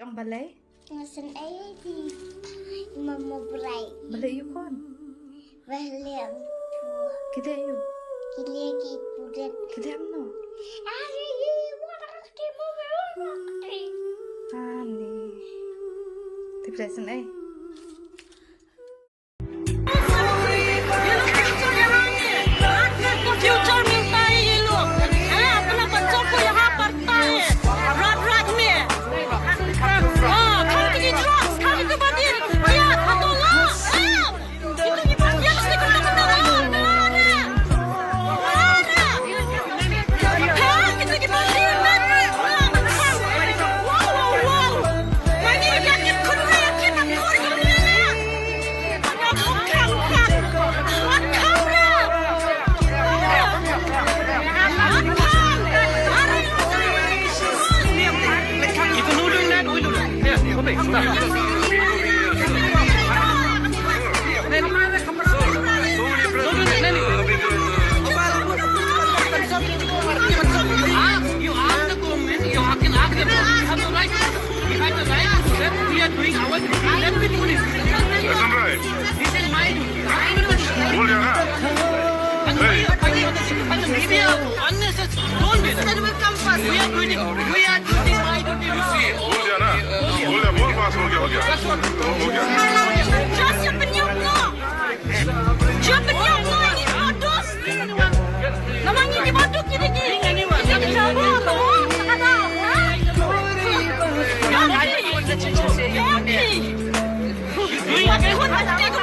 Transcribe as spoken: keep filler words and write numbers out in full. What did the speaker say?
Ong balei? Nga sngewsih. Mama brai. Balei ïa u khun? Balei ong tu? Ki dei ïa u. Ki dei ki pudet. Ki dei mano? Ari, water ki mo. Ani. Te present eh. फ्यूचर मिलता है ये लोग। हैं, अपना बच्चों को यहाँ पढ़ता है। रात रात में। हाँ, खाने के लिए ड्रग्स, खाने के बाद ये, ये खतोला। हाँ। Itu ni bagian sih kena kena. You ask the government, you can ask the government, you have the right. You have the right to say, "We are doing our duty, let me do this." That's all right. This is my duty. I am the duty. Bol diya na. And the media, unnecessary, don't do that. We are doing, we are doing my duty. You see, bol diya na. Bol diya, bol pass, bol diya, bol diya. That's what. Bol diya. Just a penyok. Jump in your mind, you are those. Namanya di batu kiri ni. Jangan jawab apa. Kata apa? Jangan. Jangan.